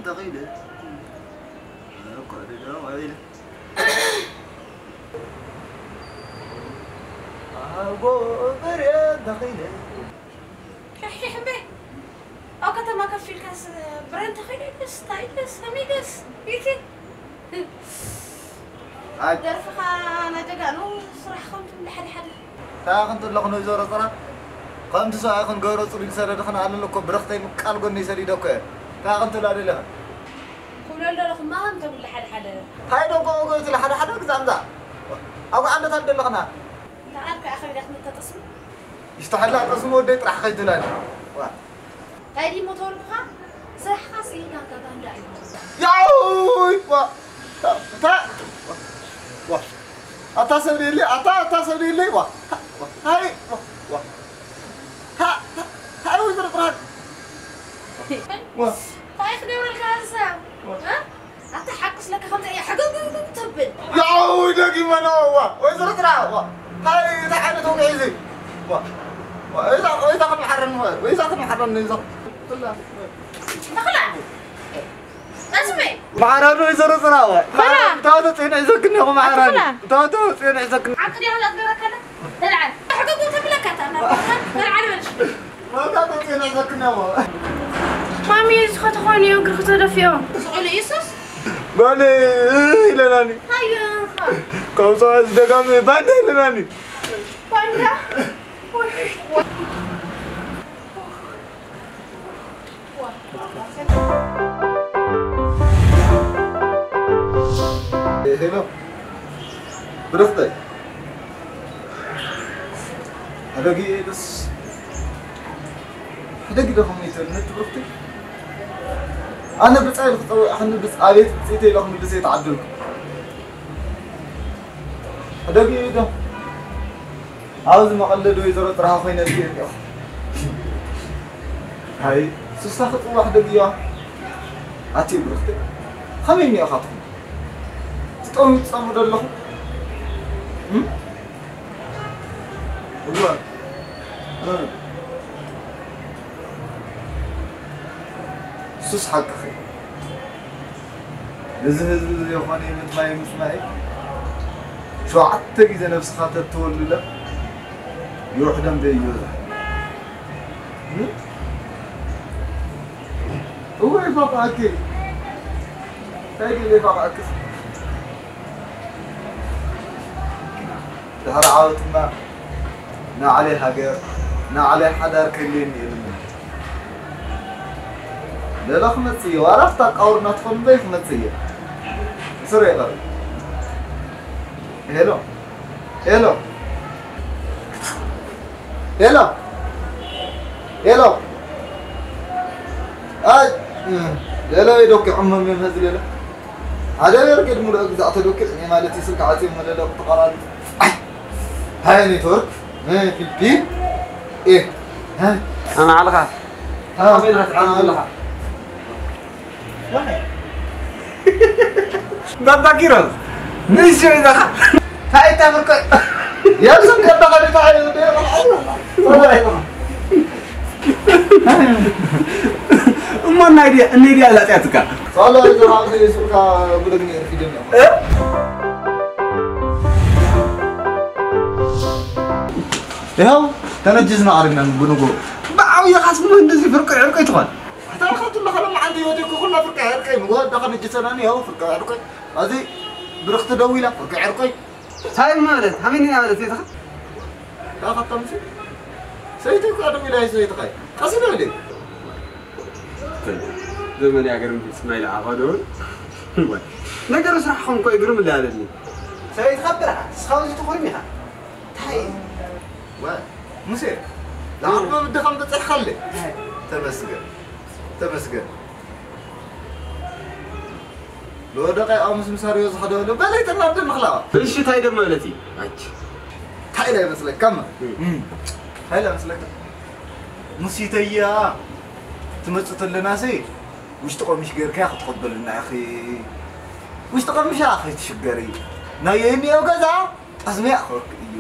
ተኺለ። እኮ ደደም ኣቢለ። ኣጎ በርየ ተኺለ። ሽሕሽሕ እምበይ። ኣብ ከተማ ከፍ ኢልካስ ብረን ተኺለ ኢልስ፣ እንታይ ኢልስ፣ ከመይ ኢልስ፣ ኢልኪ። ኣይ። ደርፍኻ ናጀጋኑ ስራሕ ከም ትብል ሓደ ሓደ። እንታይ ክንትብሎ ክንወይዘሮ ጽራ? ከምቲ ሰብኣይ ክንገብሮ ጽሩይ ዝሰደድኽን ኣለኒ እኮ ብረኽተይ ምቃል ጎነይ ሰዲደ እኮ እየ። እንታይ ክንትብላ ደሊኽን? ክብሎ ኣለኹ እማ ከም ተብሊ ሓደ ሓደ። እንታይ ደጎ ወጎ ትብሊ ሓደ ሓደ ግዛምዛ? ኣብ ዓንደታት ደለኽና። እንታይ ኣልካ ኣኸቢዳ ክንተጠስም? ይስተሐላ ጠስም ወደይ ጥራሕ ከይትብላኒ። ዋ። ታይ ዲሞ ተወልኩኻ? ስራሕኻስ ኢልካ ጋባንዳ እዩ። ያውይ! ዋ! ታ-፣ ታ-፣ ዋ! ኣታ ሰብ የለ፣ ኣታ፣ ኣታ ሰብ የለ፣ ዋ! ታ-፣ ዋ! ሃይ! ዋ! ዋ! ታ-፣ ታ-፣ ታይ ወይ ዝርጥራል? ዋ! ታይ ክገብረልካ ሰብ? ዋ! እ? ኣታ ሓቅስ ለካ ከምዚ እያ ሕግግግግ ተብል። ያው ደጊመ ነው። ዋ፣ ወይዘሮ ጥራ፣ ዋ፣ ታይ፣ እንታይ ዓይነት ወግዒ እዚ? ዋ፣ ዋ፣ ወይዛ፣ ወይዛ ክንመሓረኒ፣ ወይዛ ክንመሓረኒ፣ ወይዛ። ተኽላ። እስመይ። መሓራኒ ወይዘሮ ጥራ፣ ዋ። ተኽላ። ታወተ ጽዮን ሒዘክኒ እኮ መሓራኒ። ተኽላ። ታወተ ጽዮን ሒዘክኒ። ዓቅዲ ያህላት ገረከለ። ተልዓል። ሕግግግ ተብለካ፣ ታና። ተልዓል በልሽ። ማሚ፣ እዚ ከተኾኒ እዩ እግርኺ ተደፊኦ። ስቑሉ ኢየሱስ። ባንዳ ኢለናኒ። ኣየኻ። ካብ ሰው ደጋሚ ባንዳ ኢለናኒ። ባንዳ? ሄሎ። ብርኽተይ። ሕደጊ ደስ። ሕደጊ ዶ ከመይ ትብል ነቲ ብርኽተይ? ኣነ ብጻይ ክጸውዕ፣ ኣነ ብጽ-፣ ኣቤት ብጽይተይ ኢለ ክምልስ እየ ተዓደልኩ። ሕደጊ ዶ? ኣብዚ መቐለዲ ወይዘሮ ጥራሃ ኮይነ እየ እኒኦ። ኣይ፣ ስሳ ክጽዋሕ ደልያ። ኣቲ ብርኽቲ፣ ከመይ እኒኦኻትኩም? ትጠሙ ትጸሙ ደለኹም? እም? እወ። እ። ሱስ ሓቅኺ። እዚ ህዝቢ እዚ ዘይኮነ ምጥማይ ምጽማይ ሸውዓተ ግዜ ነብስኻ ተትወልለ ይውሕደን በይዮዛ። እወ ይፋቕዓኪ። እንታይ ድዩ ዘይፋቕዓኪ? ድሕሪ ዓወትና ናዕለይ ሃገር፣ ናዕለይ ሓዳር ከልየኒ እየ ልምነ። ሌላ ክመጽእ እየ፣ ዋላ ኣብታ ቃውርና ትኾን እምበይ ክመጽእ እየ። ስረ ይቐር። ሄሎ፣ ሄሎ፣ ሄሎ፣ ሄሎ። ኣይ፣ ሌላ ወይ ዶክ ዕመም እዮም ህዝብ ሌላ። ሓደ ቤር ግድ ሙሉእ ግዛዕ ተዶኪ እኔ ማለት እዩ ስልክ ዓጽዮ መለለ ተቐራሪ። ሃይ ኔትወርክ፣ እ፣ ፒ፣ ፒ፣ ኤ፣ እ። ኣማዕልኻ። እ፣ ኣማዕልኻ። ባባ ኪሮስ፣ ንእሽቶ ኢዛኻ። ታይ ተፍርቀ? የብስም ከበቐ ታይ እሞ ናይ ድያ፣ እነይ ድያ ላጽያትካ? ሳላ ይዘራብ ዘይስልካ ጉደግኒ ፊደል ነው። እ? ይኸው ተነጅዝና ዓሪብና ብንጎ። ብዓብይኻስ እሞ እንደዚህ ፍርቂ ዕርቂ ትኾን? ኣታ ኢኻ ትብሎ፣ ከለማ ዓንዲ ህይወት እኮ ኩላ ፍርቂ ዕርቂ። ንጎ ኣዳኻ ነጅሰናኒ፣ ይኸው ፍርቂ ዕርቂ። ኣዚ ብርኽቲ ደዊላ፣ ፍርቂ ዕርቂ። ሳይል ማለት ሃመኒ ማለት እየ። ዳኻ ተምሲ ሰይቲ እኮ ደዊላ፣ ሰይቲ ኻይ ቀስ በል። ዘመን ያገርም ስማይል ዓቐዶን። ነገሩ ስራሕኹም እኮ ይግርም እንዳለኒ። ሰበይትኻ ብርሃ፣ እስኻ ኣብዚ ትኾይም ኢኻ። ታይ? ወ-፣ ሙሴ፣ ዝዓርቦ ብድኻም በጺሕካለይ። ተመስገን፣ ተመስገን። ለወደቀ ኣሙስ ምሳሪዮ ዝኸደበለ በለይ ተናደ ምኽላዋ። እሺ፣ ታይ ደም ማለት እዩ? ኣች። ታይ ላይ መስለካማ? እም። እም። ታይ ላይ መስለካ? ሙሲተያ ትመጽእ ተለናሲ፣ ውሽጢ ቀሚሽ ገይርካያ ክትቐበልና ኢኺ። ውሽጢ ቀሚሻ ከይትሽገሪ። ናይ የኒኦ ገዛ ጠስሚ ኣኽበርክ እዩ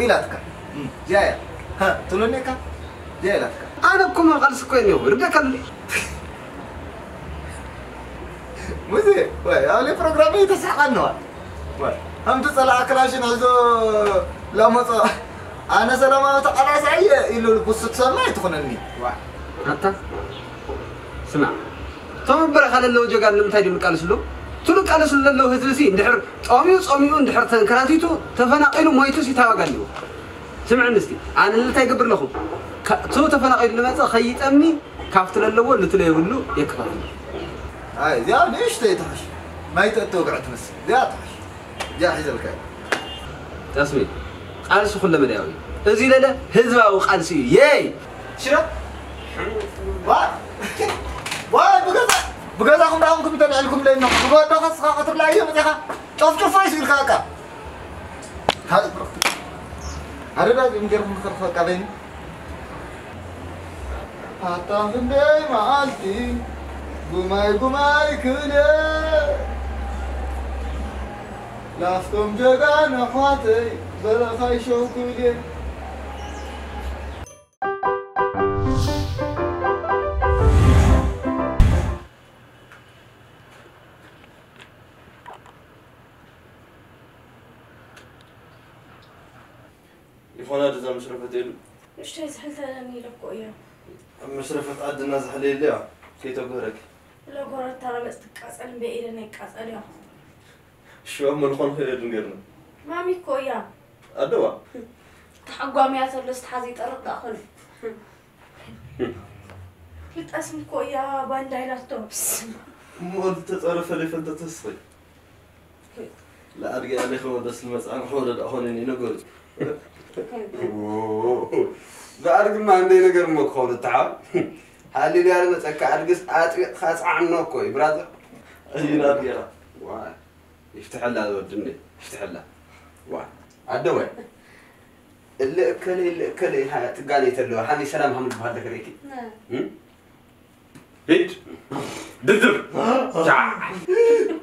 ኢላትካ። እም፣ እዚኣ እያ። ሃ፣ ትብለኒ እካ? እዚኣ ኢላትካ። ኣነ እኮ መቐልስ እኮ እየ እኒኦ፣ ርደከሉ። ሙዚ፣ ወይ፣ ኣብ ፕሮግራም እዩ ተሳሓቃ ኣለዋ። ወይ፣ ከምቲ ጸላኣ ክላሽን ሒዞ ላመጾ፣ ኣነ ሰላማዊ ተቃላሳይ እየ ኢሉ ልቡ ስትሰማ ኣይትኹነኒ። ዋ፣ ኣታ፣ ስማዕ፣ እቶም ኣብ በረኻ ለለዉ ጀጋኑ ንምንታይ ድዩ ንቃልስሎም? እቲ ንቃልስሉ ለለዉ ህዝቢ ሲ እንድሕር ጾምዩ ጾምዩ እንድሕር ተንከራቲቱ ተፈናቒሉ ሞይቱ ሲ እንታይ ዋጋ ኣለዎ? ስምዕኒ እስቲ፣ ኣነ እንታይ ይገብር ኣለኹ? ካ-፣ እቱ ተፈናቒሉ ልመጸ ኸይጠሚ ካብቲ ለለዎ ልትሎ የብሉ የከፋፍል። ኣይ፣ እዚኣ ንእሽተይ ትሕሽ። ማይ ተእተወግዐ ትመስል። እዚኣ ትሕሽ። እዚኣ ሒዘልካ እየ። ጠስሚ፣ ቃልሲ ኩለመዳያዊ እዩ። እዚ ለለ ህዝባዊ ቃልሲ እዩ። የይ! ሽረ? ዋ! ዋ! ብገዛ፣ ብገዛኹም ደኣ ኮንኩም ተልዕልኩም ለይኖ። ብጎዶ ከስኻ ክትብላ እዩ መጺኻ። ጨፍጭፎ እዩ ኢልካ በቃ። ሃይ፣ ብሮ። ኣረዳ እዚኦም ገይርኩም ከርፈ በቃ በይኑ። ኣታ ክንደይ መዓልቲ ጉማይ ጉማይ ክብል እየ። ላፍቶም ጀጋኑ ኣሕዋተይ በረኻይ ሸው ክብል እየ። ይኾና ድዛ መሽረፈት የሉ። ንእሽተይ ዝሕልተለኒ ኢለ እኮ እያ። ኣብ መሽረፈት ዓድና ዝሕለየሉ እያ። ከይተጎረኪ። ለጎረታ ረመፅ ትቃፀል እምበይ ኢለን ኣይቃፀል እያ። ሽዋ መልኾን ኸይደ ድንገርና። ማሚ እኮ እያ። ኣደዋ። ተሓጓምያ ተሎ ዝተሓዘ ይጠርቕ ደኣ ኾነ። ፍልጠስም እኮ እያ ባንዳ ኢላቶ። እሞ ዝተጸረፈ ዘይፈልጠ ተስኸይ። ለኣድጊ ኣሌኸ ወደስ ልመጽኣን ሖደ ደኣ ኾነ እኔ ነገሩ። ለኣድግማ እንደ ነገር እሞ ክኸውን እትሓ። ሃሌሉያ ልመጸካ ኣድግስ ኣጥቢቕካ ጻዕኖ እኮ እዩ ብራዘር። እዩ ለኣድጊ ኢኻ። ዋ፣ ይፍትሐላ ዝወድኒ፣ ይፍትሐላ። ዋ፣ ኣደወ። እለ እከለ፣ እለ እከለ፣ ሃ-፣ ትጋለይ ተለዋ፣ ሃኒ ሰላም ሃምል በሃል ደከረኪ። ና። እም? ሂድ። ድርድር። ቻ።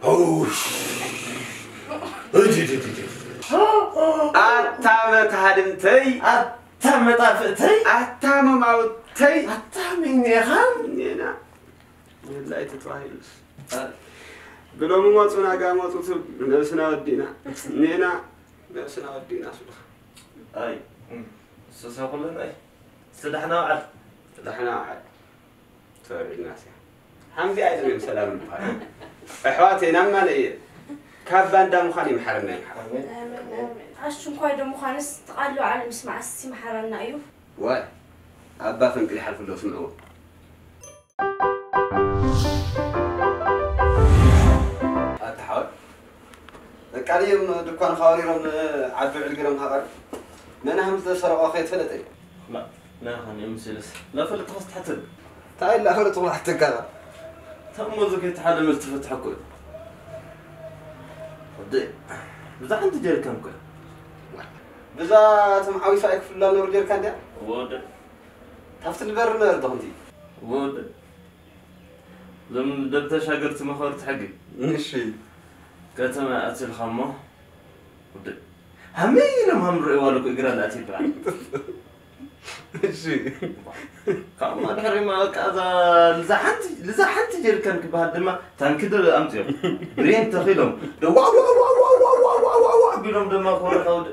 ሆሽ። እጅ፣ እጅ፣ እጅ፣ እጅ። ኣታ መታድምተይ። ኣታ መጣፍእተይ። ኣታ መማውተይ። ኣታ ሚኔኻን። ኔና። ወላይ ተተባሂሉስ። ብሎሚ መጹና ጋ መጹ ትብ ነብስና ወዲና። ኔና ነብስና ወዲና ስልኻ። ኣይ፣ እም፣ እሱሰ ኩለን ኣይ። ስዳሕና ውዓል። ስዳሕና ውዓል። ተወሪድና ሲያ። ሓምዚ ኣይደለም ሰላም ንበሃል። ኣሕዋተይ፣ ናብ ማነ እየ። ካብ ባንዳ ምዃን ይምሓረና ይምሓር። ኣሜን። ኣሜን፣ ኣሜን። ኣሽንኳይ ዶ ምዃንስ ትቓሉ ዓለም ስማዕስ ይምሓረና እዩ። ዋይ፣ ኣባ ፈንቅል ይሓልፉ ኣለዉ፣ ስምዕዎ። ኣታ ሓወይ፣ በቃ ድዮም ድኳንኻ ወሪሮም ዓዲ ውዕል ገይሮም ሃቐር? መን ሃም ዝተሰረቖ ከይትፈለጠ እዩ። ላ፣ ናኻ ንእምስልስ ላፈለጥኻ ስትሓተል። እንታይ ኢላ ፈለጥኹ ሓተካ? ታሞ እዚ ከይተሓለመ ዝተፈትሐ እኮ እዩ። ወደይ፣ ብዛ ሓንቲ ጀሪካን እኮ እያ። ብዛ እቶም ዓዊሱ ኣይክፍሉላ ነሩ ጀሪካን ድያ? ወደ። ታፍቲ ልበር ነር ዶ ከምቲ? ወደ። እዞም ደብ ተሻገርቲ መኸርቲ ሕጊ። እሺ። ከተማ ኣትልካ እሞ፣ ወደ። ሃመይ ኢሎም ሃም ርእይዋ ኣለኩ እግራ ላእቲ ይበሃል። እሺ። ካብኡ ድሕሪማ በቃ እዛ ልዛ ሓንቲ፣ ልዛ ሓንቲ ጀሪካን ክበሃል ድማ ታንኪ ዶ ኣምፅኦም። ብሬን ተኺሎም። ዶ ዋ ዋ ዋ ዋ ዋ ዋ ዋ ዋ ዋ ቢሎም ድማ ክወርኻ ወደ።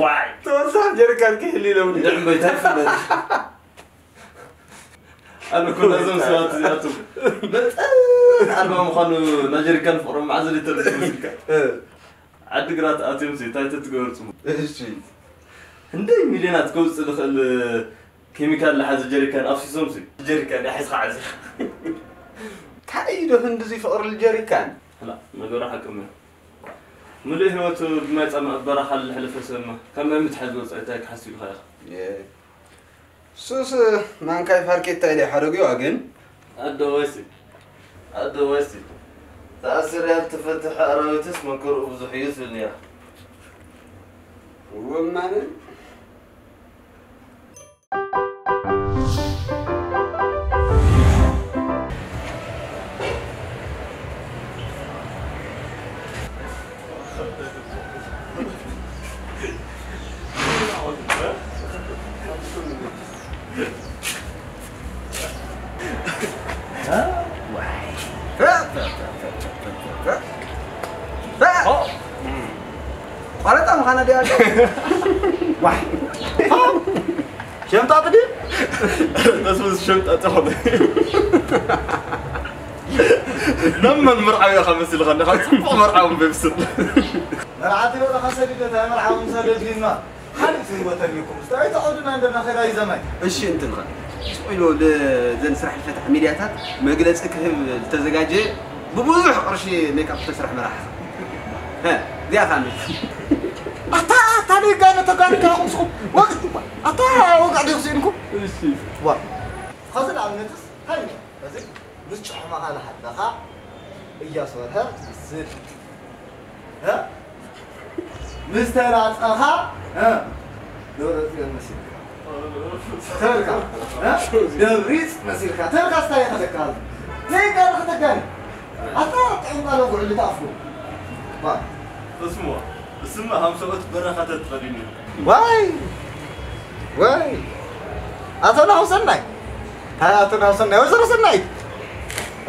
ዋይ! ተወሳኺ ጀሪካን ክህሊ ኢሎም። እንድዕምበይ ታይፍለት። ኣነ እኮ ነዞም ሰባት እዚኣቶም መጠን ኣልባ ምዃኑ ናይ ጀሪካን ፍቕሮም መዓዝ ሊተር ዝመስልካ? እ። ዓዲግራት ኣትዮም ሲ፣ እንታይ ተትገብር ጽቡቕ? እሺ። ክንደይ ሚልዮናት ከውጽእ ዝኽእል ኬሚካል ዝሓዘ ጀሪካን ኣፍሲሶም ሲ፣ ጀሪካን እያ ሒዝካ ዓዚኻ። እንታይ እዩ ዶ ክንድዚ ፍቕሪ ጀሪካን? ላ፣ ነገሩ ሓቅም እዩ። ምሉእ ህይወቱ ብማይ ጻምእ ኣብ በረኻ ዝሓለፈ ሰብማ፣ ካብ ማይ ምትሓዝ ወጻኢ እንታይ ክሓስብ ኢልካ ኢኻ? የ-፣ ሱስ ማንካይ ፋርኬታ ኢለ ሓደጉዋ ግን። ኣደ ወይሲ፣ ኣደ ወይሲ፣ ተኣሲሩ ያልተፈትሐ ኣራዊትስ መከርኡ ብዙሕ እዩ ትብል ነይራ። እወ እማነ። ዋይ፣ ሸምጣጥ ድዩ? ተስፉስ ሸምጣጥ ኾነ። ነመን መርዓዊ ኢኻ መሲልካ ኣለኻ? ጽቡቕ መርዓዊ ቤብስል። መርዓቲ ወለኻ ሰዲደ፣ እንታይ መርዓዊ ምሰደድና? ሓሊፍ ዝወተኒኩም፣ ስታይ ተቐዱና እንደና ኸይዳ ይዘማይ። እሺ፣ እንትንኻ። ስቕ ኢሉ ል-፣ ዘን ስራሕ ዝፈትሕ ሚድያታት መግለጺ ክህብ ዝተዘጋጀ ብብዙሕ ቅርሺ ሜክኣፕ ዝተሰርሐ መርዓ። ሀ፣ እዚኣ ኸኣ ኣታ፣ ኣታ ደጋ ነተጋርካ ኹምስኹም። ወግ-፣ ኣታ ወግዕ ዲኹ ስኢንኩም? እሺ። ዋ። ኸዚ ንኣብነትስ፣ ሃይ፣ ኸዚ ምስ ጭሕማኻ እናሓለኻ እያስ በርሀ ትመስል። እ? ምስ ተላጸኻ፣ እ? ደብረጽዮን መሲልካ። ተልካ፣ እ? ደብሪጽ መሲልካ። ተልካ ስታይ ይኸደካ። ዘይጋር ከተጋኒ። ኣታ ጥዑም ቃል ውዕል ተኣፍሩ። ባ። እስሞ፣ እስማ ሃምሳኦት በረኸተ ትኸዲኒ። ዋይ! ዋይ! ኣቶ ናሁሰናይ! ሃይ ኣቶ ናሁሰናይ፣ ወይዘሮ ሰናይት!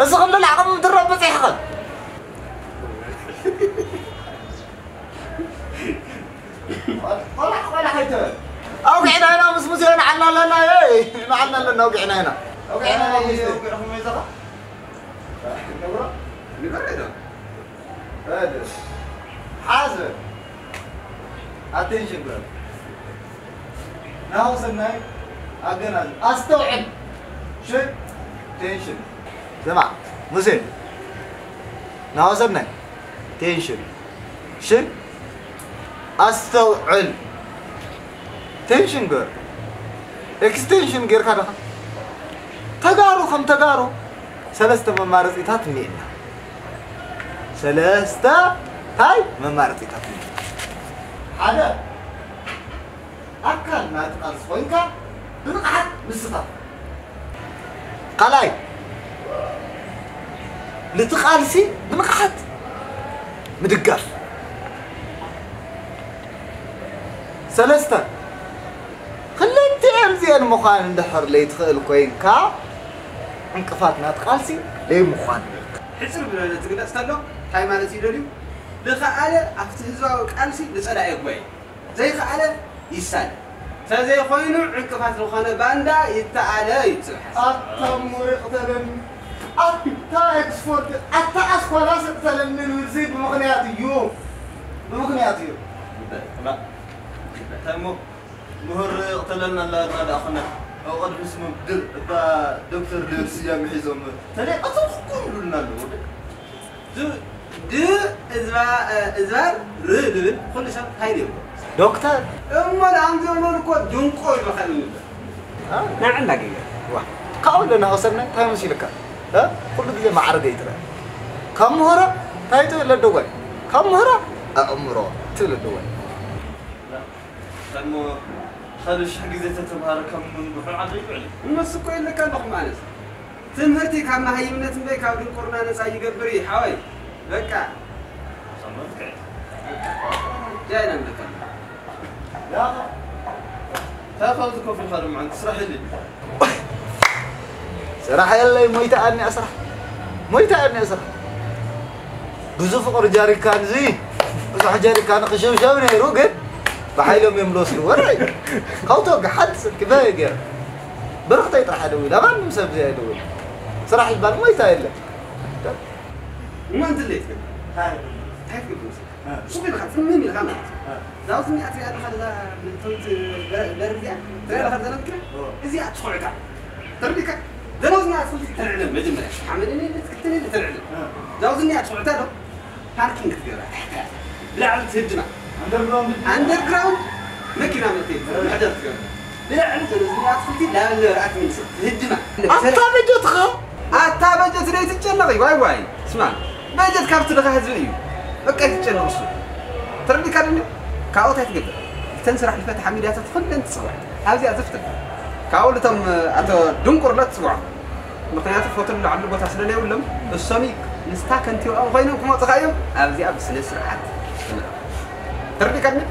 እዚ ክንዲ ላዕቕሚ ምድረ በጺሕኸን። ቆላሕ፣ ቆላሕ ኣይትበል። ኣውግዕና ኢና ምስ ሙሴ ንዓልና ኣለና፣ ኤይ፣ ንዓልና ኣለና፣ ኣውግዕና ኢና። ኣውግዕና ኢና፣ ኣውግዕና ኢና፣ ሙሴ። ኣውግዕኹም እዩ ዘኻ? ንብሮ? ንብሮ እዩ ዶ? በል። ሓዘ። ኣቴንሽን በል። ናሁ ሰናይ ኣገናዝ። ኣስተውዕል። ሽን ቴንሽን። ስማዕ፣ ሙሴ። ናሁ ሰናይ። ቴንሽን። ሽን ኣስተውዕል። ቴንሽን ግበር። ኤክስቴንሽን ጌርካ ደኻ? ተጋሩ ከም ተጋሩ ሰለስተ መማረፂታት እኒኤና። ሰለስተ ታይ መማረፂታት እኒኤና። ሓደ፣ ኣካል ናይቲ ቃልሲ ኮይንካ ብንቕሓት ምስታፍ። ካልኣይ፣ ነቲ ቃልሲ ብንቕሓት ምድጋፍ። ሰለስተ፣ ክልቲኤን እዚኤን ምዃን እንድሕር ለይትኽእል ኮይንካ፣ ዕንቅፋት ናት ቃልሲ ለይምዃን። ሕጽር ብለለ ትግለጽ ተሎ፣ እንታይ ማለት እዩ ደልዩ? ዝኸኣለ ኣብቲ ህዝባዊ ቃልሲ ንጸላኢ የጓየ፣ ዘይኸኣለ ይሳለ። ተዘይኮይኑ ዕንቅፋት ዝኾነ ባንዳ ይተኣለ እዩ ትብል ሓሳብ። ኣታ እሞ ይቕተለኒ፣ ኣታ ኤክስፖርት፣ ኣታ ኣስኳላስ ይቕተለኒ ንብል ሲ ብምኽንያት እዩ። ብምኽንያት እዩ። እባ፣ እባ፣ እንታይ እሞ ምሁር ይቕተለና እናበልና ደኣ ኾነ፣ ኣብ ቅድሚ ስሞም ድ-፣ እባ ዶክተር ድብል ስያሜ ሒዞም ተለይ ቀተልኩኩም ይብሉና ኣለዉ። ድ-፣ ድ-፣ እዝባ-፣ እ፣ እዝባር ር ድብል ኩሉ ሰብ ሃይል ይብሎ። ዶክተር? እሞ ንኣምዚኦም እኮ ድንቆ ይብሎ ከም ንብል። እ? ንዓ እንዳገየ። ዋ፣ ካብኡ ለና ወሰድና እንታይ መሲልካ? እ? ኩሉ ግዜ ማዕረገ ይትረአ። ካብ ምሁሮ እንታይ ትብል ኣለዎ? ካብ ምሁሮ ኣእምሮ ትብል ኣለዎ። እሞ ካልእ ሽሕ ግዜ ተተምሃረ ከም ምንጉሑ ዓዲ ይውዕል። እነሱ እኮ ይብለካ ኣለኹ ማለት። ትምህርቲ ካብ መሃይምነት እምበይ ካብ ድንቁርና ነፃ ይገብር እዩ ሓወይ። በቃ። ሰማዕት ከ? ጃይና ንብለካ። ያኻ። እንታይ ካብዚ ኮፍ ኢልካ ድማ ሓንቲ ስራሕ የለን። ስራሕ የለይ፣ ሞይታ ኣኒኣ ስራሕ። ሞይታ ኣኒኣ ስራሕ። ብዙ ፍቕሪ ጀሪካን እዚ፣ ብዙሕ ጀሪካን ክሽብሸብ ነይሩ፣ ግን ብሓይሎም እዮም ዝወስድዎ። ወራይ፣ ካብ ተወግሕ ሓንቲ ስልኪ በየ ገይረ። ብርኽተይ ጥራሕ ደዊላ፣ ማንም ሰብ ዘይደውል። ስራሕ ይባል ሞይታ የለን። እሞ እንትን ለይትገብር። እንታይ? እንታይ ትገብር መሰለካ? እ። ሱቕ ኢልካ፣ ፍምም ኢልካ ማለት እዩ። እ። እዛ ኣብዚ እኒኣ ትሪኣ ኣለኻ፣ እዛ ምልክታዊት በር-፣ በር እዚኣ፣ ትሪኣ ኣለኻ፣ እዛ ምልክታ? እ። እዚኣ ትኹዕታ። ተረዲእካ? እዛ ኣብዚ እኒኣ ኣትክልቲ ተልዕለን መጀመርያ። ሓመድ እኔ፣ ክትክትን እኔ ተልዕለን። እ። እዛ ኣብዚ እኒኣ ትኹዕታ ዶ? ፓርኪንግ ትገብራ፣ ታሕታ። ብላዕሊ ትህድማ። ኣንደርግራውንድ? ኣንደርግራውንድ መኪና መእተዊ፣ መሕደር ትገብራ። ብላዕሊ ዘሎ እዚ እኒኣ ኣትክልቲ ናብ ነበረ ኣትመልሶ። ትህድማ። ኣታ በጀትኻ? ኣታ በጀት ደይ ትጨነቕ እዩ። ዋይ ዋይ። ስማ፣ በጀት ካብቲ ድኻ ህዝቢ እዩ። በቃ ኣይትጨነቕ እሱ። ተረዲእካ ድኒ? ካብኡ እንታይ ትገብር? እተን ስራሕ ዝፈትሓ ሚድያታት ኩለን ትጽውዕ። ኣብዚኣ ዘፍትል። ካብኡ ልቶም ኣቶ ድንቁርለ ትጽውዖም። ምኽንያቱ ፎቶ ልዓሉ ቦታ ስለ ለየብሎም፣ እሶም ምስታ ከንቲባኦም ኮይኖም ክመጹኻ እዮም። ኣብዚኣ ብስነ ስርዓት ትመ-፣ ተረዲእካ ድኒ?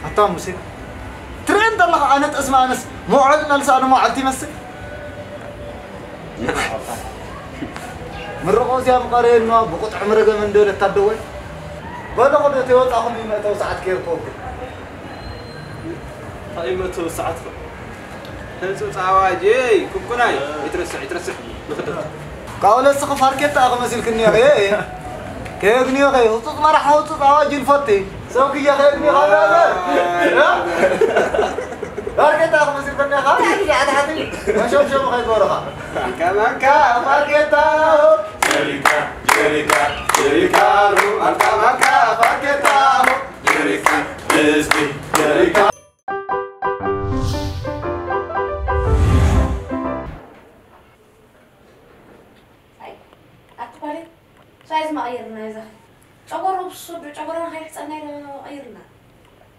ኣታ ሙሴ፣ ትርእየን ዘለኻ ኣነ ጠስሚ ኣነስ መውዓል እናልሰኣነ መውዓል ትመስል። ምርቆ እዚኣ ምቐረየንዋ ብቁጥዕም ረገመ እንዶ ለታደወል። በሎ ኸዶ ተወጻኹም መእተዊ ሰዓት ከይርከበኩም። ኣይመቱ ሰዓትኩም። ህጹጽ ኣዋጅ፣ እይ፣ ኩኩናይ፣ ይትረስዕ፣ ይትረስዕ፣ ንኽደት። ካብኡ ለስኺ ፋርኬታ ኢኺ መሲልክኒ ኢኺ፣ እይ። ከየግንዮ ኢኺ፣ ህጹጽ መራሕ፣ ህጹጽ ኣዋጅ ይንፈቲ። ሰብክዮ ከየግንዮ ኢኺ፣ ብራዘር። እ? ፋርኬታ ኢኺ መሲልክኒ ኢኺ፣ ሓንቲ፣ ሓንቲ፣ ሓንቲ፣ መሸምሸም ከይትበልኻ። ማንካ፣ ማንካ፣ ፋርኬታ፣ ጀሪካ፣ ጀሪካ፣ ጀሪካ፣ ሩ፣ ማንካ፣ ማንካ፣ ፋርኬታ፣ ጀሪካ፣ ድስቲ፣ ጀሪካ። ኣይ፣ ኣቲ ጓለይ፣ ሳይዝ መቐየርና እዩ ዘኸ። ጨጎሮ ብሱዱ፣ ጨጎሮ ንኸይሕጸና ኢለ ቀይርና።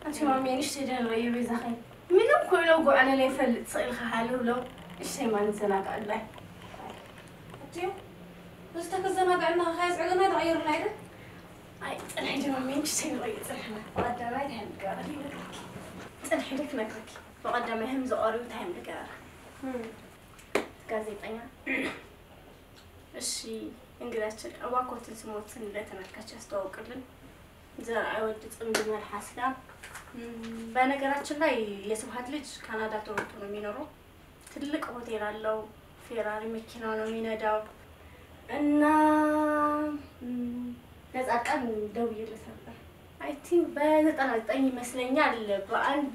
ኣንቲ ማሚ፣ ንእሽተይ ደን ረዩ ቤዛኸይ። ምንም ኮይኖ ጉዕለለ ይፈልጥ ስቕ ኢልካ ሃልው ለው። ንእሽተይ ማን ዘናጋዕላይ። ኣትዮ፣ እዚ ተከዘናጋዕና ኸይዝዕግና ዶ ቀይርና ኢለ? ኣይ፣ ጽንሒ ዶ ማሚ፣ ንእሽተይ ንረዩ ጽንሕና። ቀዳማይ ደህን ገባሪ ነግረኪ። ጽንሒ ዶ ክነግረኪ። ብቐዳማይ ህም ዝቐርዩ እንታይ እዮም ንገረና? እም። ጋዜጠኛ። እሺ፣ እንግዳችን እባክዎትን ስሞትን ለተመልካች ያስተዋውቅልን። ዘርአይ ወዲ ጽምዲ መልሓስ ጋር። እም፣ በነገራችን ላይ የስብሃት ልጅ ካናዳ ቶሮንቶ ነው የሚኖረው። ትልቅ ሆቴል አለው፣ ፌራሪ መኪና ነው የሚነዳው። እና እም፣ ለጻድቃን ደውዬለት ነበር። አይ ቲንክ በዘጠና ዘጠኝ ይመስለኛል በአንድ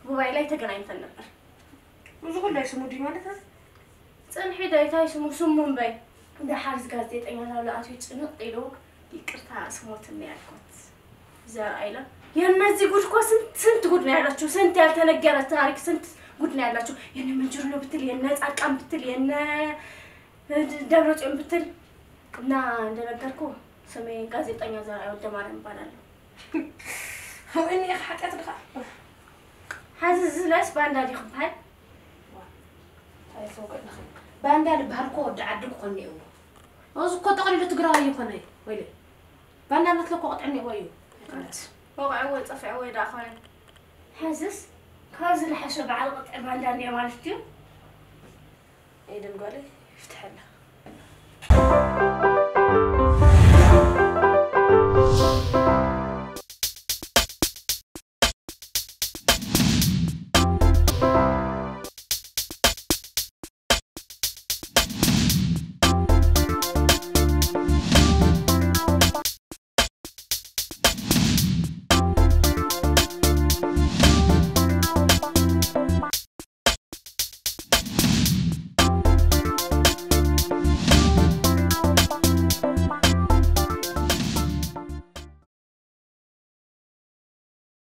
ጉባኤ ላይ ተገናኝተን ነበር። እዚ ኩሉ ስሙ ድዩ ማለት ነው? ጽንሒ ዳይታይ ስሙ ስሙ እምበይ። ደሓር እዚ ጋዜጠኛ ናብ ለኣትዩ ጭንቕ ኢሉ ይቅርታ ስሞትን ያልኩት። ዘርአይ ለ የነዚህ ጉድ እኮ ስንት ስንት ጉድ ነው ያላችሁ፣ ስንት ያልተነገረ ታሪክ፣ ስንት ጉድ ነው ያላችሁ። የነ መንጀርኖ ብትል፣ የነ ጻድቃን ብትል፣ የነ ደብረጽዮን ብትል እና እንደነገርኩ ስሜ ጋዜጠኛ ዘርአይ ወልደማርያም እባላለሁ። እኔ ኃጢአት ድኻ ሓዚ ዝለስ ባንዳ ዲኹ በሃል? ኣይተውቅዕልኺ። ባንዳ ዝበሃል እኮ ወዲ ዓዲ ክኾን እኒአዎ። እዚ እኮ ጠቕሊሉ ትግራዋይ ይኾነ። ወይለ ባንዳነት ለኮ ቅጥዕኒ እኮ እዩ። ወቕዕዎ፣ ጸፊዕዎ ይደኣ ኾነ። ሓዝስ ካብ ዝለሓሸ በዓል ቅጥዒ ባንዳ እኒኦ ማለት ድዩ? ኤደን ጓለይ፣ ይፍትሐላ።